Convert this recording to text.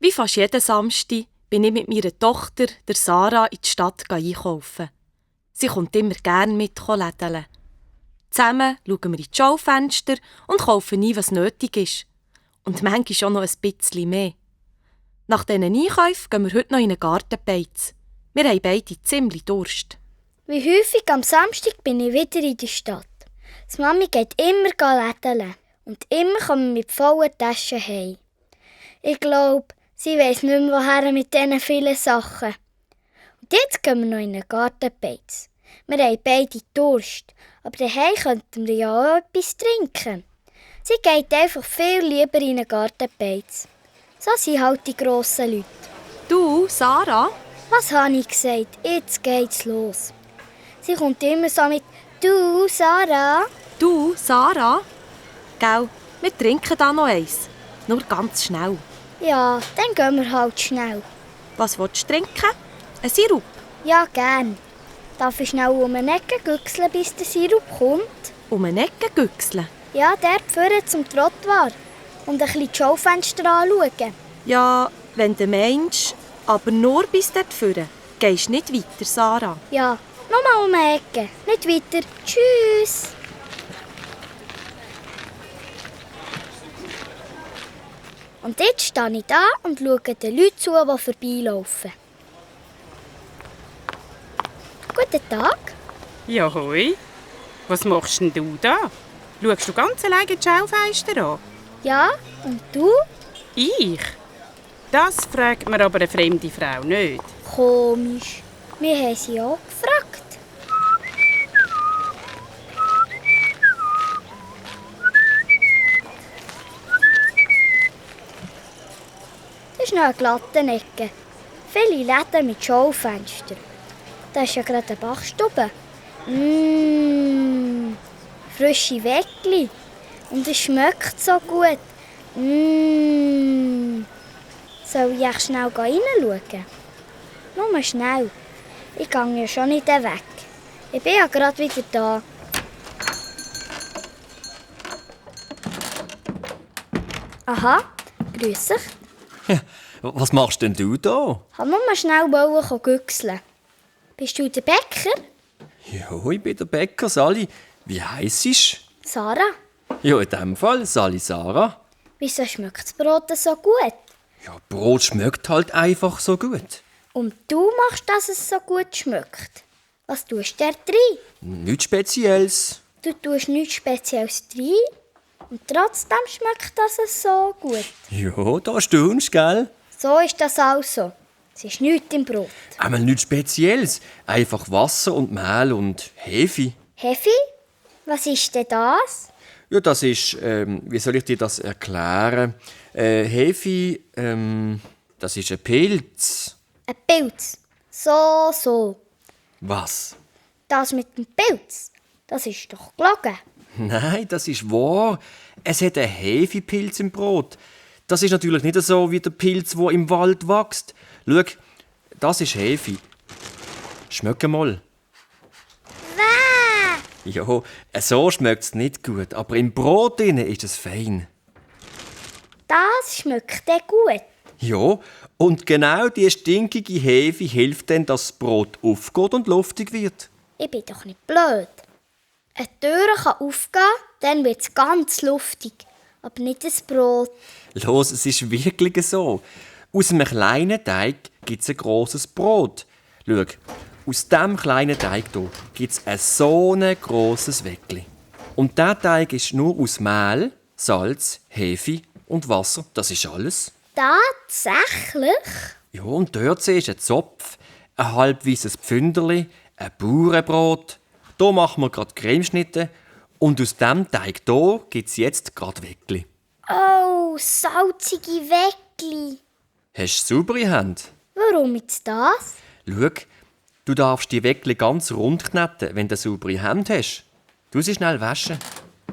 Wie fast jeden Samstag bin ich mit meiner Tochter, der Sarah, in die Stadt einkaufen. Sie kommt immer gerne mit lädeln. Zusammen schauen wir in die Schaufenster und kaufen ein, was nötig ist. Und manchmal auch noch ein bisschen mehr. Nach diesen Einkäufen gehen wir heute noch in einen Gartenbeiz. Wir haben beide ziemlich Durst. Wie häufig am Samstag bin ich wieder in der Stadt. Die Mami geht immer lädeln und immer kommen wir mit vollen Taschen heim. Ich glaube, sie weiss nicht mehr, woher mit diesen vielen Sachen. Und jetzt gehen wir noch in einen Gartenbeiz. Wir haben beide Durst, aber daheim könnten wir ja auch etwas trinken. Sie geht einfach viel lieber in einen Gartenbeiz. So sind halt die grossen Leute. Du, Sarah? Was habe ich gesagt? Jetzt geht's los. Sie kommt immer so mit «Du, Sarah?» Du, Sarah? Gell, wir trinken da noch eins. Nur ganz schnell. Ja, dann gehen wir halt schnell. Was willst du trinken? Ein Sirup? Ja, gern. Darf ich schnell um eine Ecke güchseln, bis der Sirup kommt? Um eine Ecke güchseln? Ja, dort vorne zum Trottoir. Und ein bisschen die Schaufenster anschauen. Ja, wenn du meinst, aber nur bis dort vorne. Gehst nicht weiter, Sarah. Ja, nochmal um eine Ecke. Nicht weiter. Tschüss. Und jetzt stehe ich da und schaue den Leuten zu, die vorbeilaufen. Guten Tag. Ja, hoi. Was machst denn du da? Schaust du ganz alleine die Schaufenster an? Ja, und du? Ich? Das fragt mir aber eine fremde Frau nicht. Komisch. Wir haben sie auch gefragt. Das ist noch eine glatte Ecke. Viele Läden mit Schaufenstern. Da ist ja gerade eine Bachstube. Frische Weckli. Und es schmeckt so gut. Soll ich echt schnell reinschauen? Nur schnell. Ich gehe ja schon nicht weg. Ich bin ja gerade wieder da. Aha, grüß dich. Was machst denn du da? Ich wollte nur schnell güchseln. Bist du der Bäcker? Ja, ich bin der Bäcker, Sally. Wie heisst du? Sarah? Ja, in dem Fall Sally Sarah. Wieso schmeckt das Brot so gut? Ja, Brot schmeckt halt einfach so gut. Und du machst, dass es so gut schmeckt. Was tust du da drin? Nichts Spezielles. Du tust nichts Spezielles drin und trotzdem schmeckt das so gut. Ja, da staunst, gell? So ist das also. Es ist nichts im Brot. Einmal nichts Spezielles. Einfach Wasser und Mehl und Hefe. Hefe? Was ist denn das? Ja, das ist, wie soll ich dir das erklären? Hefe, das ist ein Pilz. Ein Pilz. So. Was? Das mit dem Pilz, das ist doch gelogen. Nein, das ist wahr. Es hat einen Hefepilz im Brot. Das ist natürlich nicht so wie der Pilz, der im Wald wächst. Schau, das ist Hefe. Schmeck mal. Ja, so schmeckt es nicht gut, aber im Brot ist es fein. Das schmeckt dann gut. Ja, und genau die stinkige Hefe hilft dann, dass das Brot aufgeht und luftig wird. Ich bin doch nicht blöd. Eine Tür kann aufgehen, dann wird es ganz luftig. Aber nicht das Brot. Los, es ist wirklich so. Aus einem kleinen Teig gibt es ein grosses Brot. Schau, aus diesem kleinen Teig hier gibt es ein so grosses Weckli. Und dieser Teig ist nur aus Mehl, Salz, Hefe und Wasser. Das ist alles. Tatsächlich? Ja, und dort siehst du einen Zopf, ein halbweißes Pfünderli, ein Bauernbrot. Hier machen wir gerade Cremeschnitte. Und aus diesem Teig hier gibt es jetzt gerade Weckli. Oh, salzige Weckli. Hast du saubere Hände? Warum jetzt das? Schau, du darfst die Weckli ganz rund kneten, wenn du saubere Hände hast. Du sie schnell waschen.